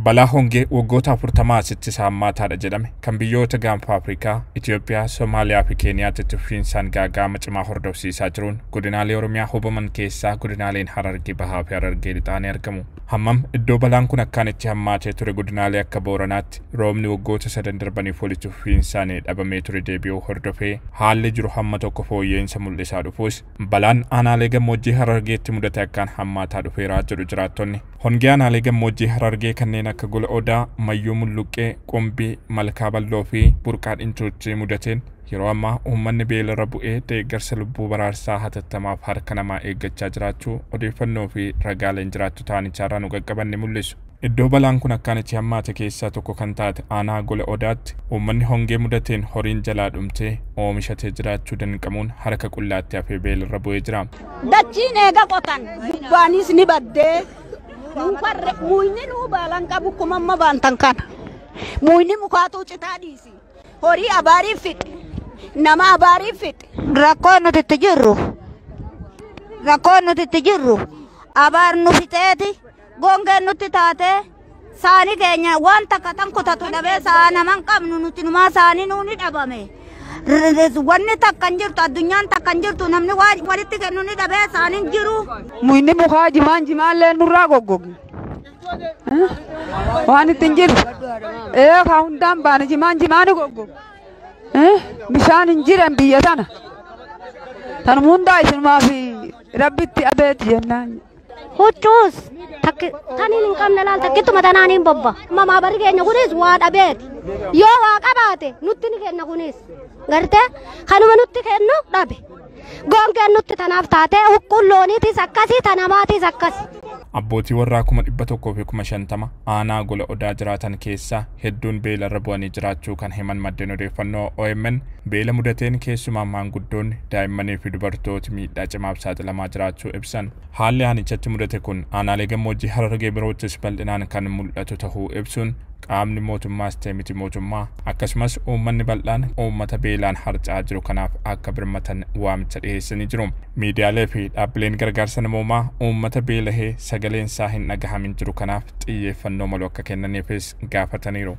Balaa hongee waggoota 40 asitti isa hammaataadha jedhame kan biyyoota gaanfa Afrikaa, Itoophiyaa, Somaaliyaa fi Keeniyaatti itti fufiinsaan gaaga'ama cimaa hordofsiisaa jiruun godinaalee Oromiyaa hubaman keessaa godinaaleen Harargee Bahaa fi Harargee Lixaa ni argamu. Hammam iddoo balaan kun akkaan itti hammaatee ture godinaalee akka Booranaatti roobni waggoota sadan darbaniif walitti fufiinsaan dhabamee ture deebi'uu hordofee haalli jiru hamma tokko fooyya'insa mul'isaa dhufuus balaan aanaalee gammoojjii Harargeetti mudate akkaan hammaataa dhufeeraa jedhu jiraattonni. Hongee aanaalee gammoojjii Harargee kanneen akka Gola Odaa, Mayyuu Mulluqqee, Qumbii, Malkaa Balloo fi Burqaa Dhinchoochee mudateen yeroo ammaa uummanni beelarra bu'ee deeggarsa lubbuu baraarsaa hatattamaaf harka namaa eeggachaa jiraachuu odeeffannoo fi ragaaleen jiraattu taanichaarraa nu qaqqaban ni mul'isu. Iddoo balaan kun akkaan itti hammaate keessaa tokko kan taate aanaa Gola Odaatti uummanni hongee mudateen horiin jalaa dhumtee oomishatee jiraachuu danqamuun harka qullaatti hafee beelarra bu'ee jira. Dachiin eega qotan gubbaanis ni baddee mukarre muyni nuu baalan qabu kuma amma baantan kana. Muyni mukaatuu citaa dhiisi. Horii abaarii fixe. Nama abaarii fixe. Rakkoon nuti itti jirru rakkoon nuti itti jirru abaar nu fixeeti gongeen nutti taatee saani keenya waan takka tan kutatu dhabee sa'a naman qabnu nuti numaa saani nuu ni dhabame. Wanni takka hin jirtu addunyaan takka hin jirtu namni waan walitti kennu ni dhabee saani hin jiru. Muyni mukaa jimaan jimaallee nurraa goggogi. Waan itti hin jiru. Ee kaa hundaan baane jimaan jimaani goggogi. Bishaan hin jiran biyya tana. Tanuma hundaa isinumaa fi rabbitti abeeti jennaan. Huccuus taniin hin qabne laal takkittuma tanaan hin bobba. Mamaa barri keenya kunis waa dhabeeti. Yoo waa qabaate nutti ni kenna kunis. Gartee kanuma nutti kennu dhabe. Gongeen nutti tanaaf taate huqquun looniitis akkasii tanamaatis akkasi. Abbootii warraa 150,000 aanaa Gola Odaa jiraatan keessaa hedduun beelarra bu'anii jiraachuu kan himan maddeen odeeffannoo OMN beela mudateen keessumaa maanguddoonni daa'immanii fi dubartooti miidhaa cimaaf saaxilamaa jiraachuu ibsan. Haalli aanichatti mudate kun aanaalee gammoojjii Harargee biroottis bal'inaan kan mul'atu tahuu ibsuun qaamni mootummaas ta'e miti mootummaa akkasumas uummanni bal'aan uummata beelaan harca'aa jiru kanaaf akka birmatan waamicha dhiyeessanii jiru. Miidiyaalee fi dhaabbileen gargaarsa namoomaa uummata beelahee sagaleen isaa hin dhagahamin jiru kanaaf xiyyeeffannoo malu akka kennaniifis gaafataniiru.